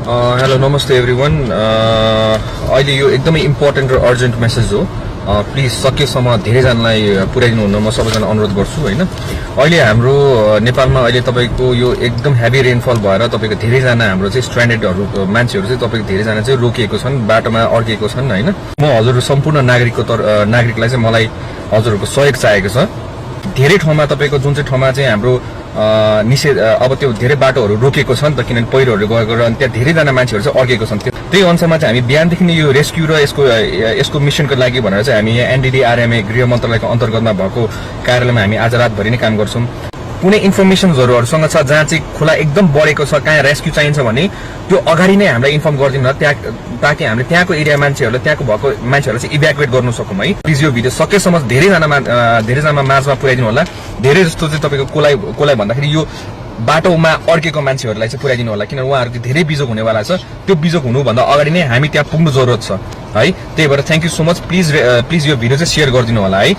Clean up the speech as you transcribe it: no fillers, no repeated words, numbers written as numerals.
hello नमस्ते everyone अहिले यो एकदमै इम्पोर्टेन्ट र अर्जेन्ट मेसेज हो प्लिज सकेसम्म धेरैजनालाई पुर्याइदिनु हुन म सबैजना अनुरोध गर्छु हैन अहिले हाम्रो नेपालमा अहिले तपाईको यो एकदम हेभी रेनफल भएर तपाईको धेरैजना हाम्रो चाहिँ स्ट्रान्डेडहरु मान्छेहरु चाहिँ तपाईको धेरैजना चाहिँ रोकिएको छन् बाटोमा अड्केको छन् हैन म हजुरहरु सम्पूर्ण नागरिकलाई चाहिँ मलाई हजुरहरुको सहयोग चाहिएको छ धेरै ठाउँमा तपाईको जुन चाहिँ ठाउँमा चाहिँ हाम्रो निषेध अब त्यो धेरै बाटोहरु रोकेको छन् त किनभने पहिरोहरु गएको र त्यहाँ धेरैजना मान्छेहरु चाहिँ अड्केको छन् त्यही अनुसारमा चाहिँ हामी बिहानदेखि नै यो रेस्क्यु र यसको मिसनको लागि भनेर चाहिँ हामी यहाँ एनडीडीआरएमए गृह मन्त्रालयको अन्तर्गतमा भएको कार्यालयमा हामी आज रातभरि नै काम गर्छौं कुनै इन्फर्मेसनहरुसँग छ जहाँ चाहिँ खोला एकदम बढेको छ कहाँ रेस्क्यु चाहिन्छ भने त्यो अगाडि नै हामीलाई इन्फर्म गर्दिनु ताकि हामीले त्यहाँको एरिया मान्छेहरुले त्यहाँको भएको मान्छेहरुलाई चाहिँ इभ्याकुएट गर्न सकौं है प्लिज यो भिडियो सकेसम्म धेरैजना माझमा पुर्याइदिनु होला धेरै जस्तो चाहिँ तपाईको कोलाई भन्दाखेरि यो बाटोमा अड्केको मान्छेहरुलाई चाहिँ पुर्याइदिनु होला किनभने उहाँहरुको धेरै बिजोग हुनेवाला छ त्यो बिजोग हुनु भन्दा अगाडि नै हामी त्यहाँ पुग्नु जरुरत छ है त्यही भएर thank you so much please यो भिडियो चाहिँ शेयर गरिदिनु होला है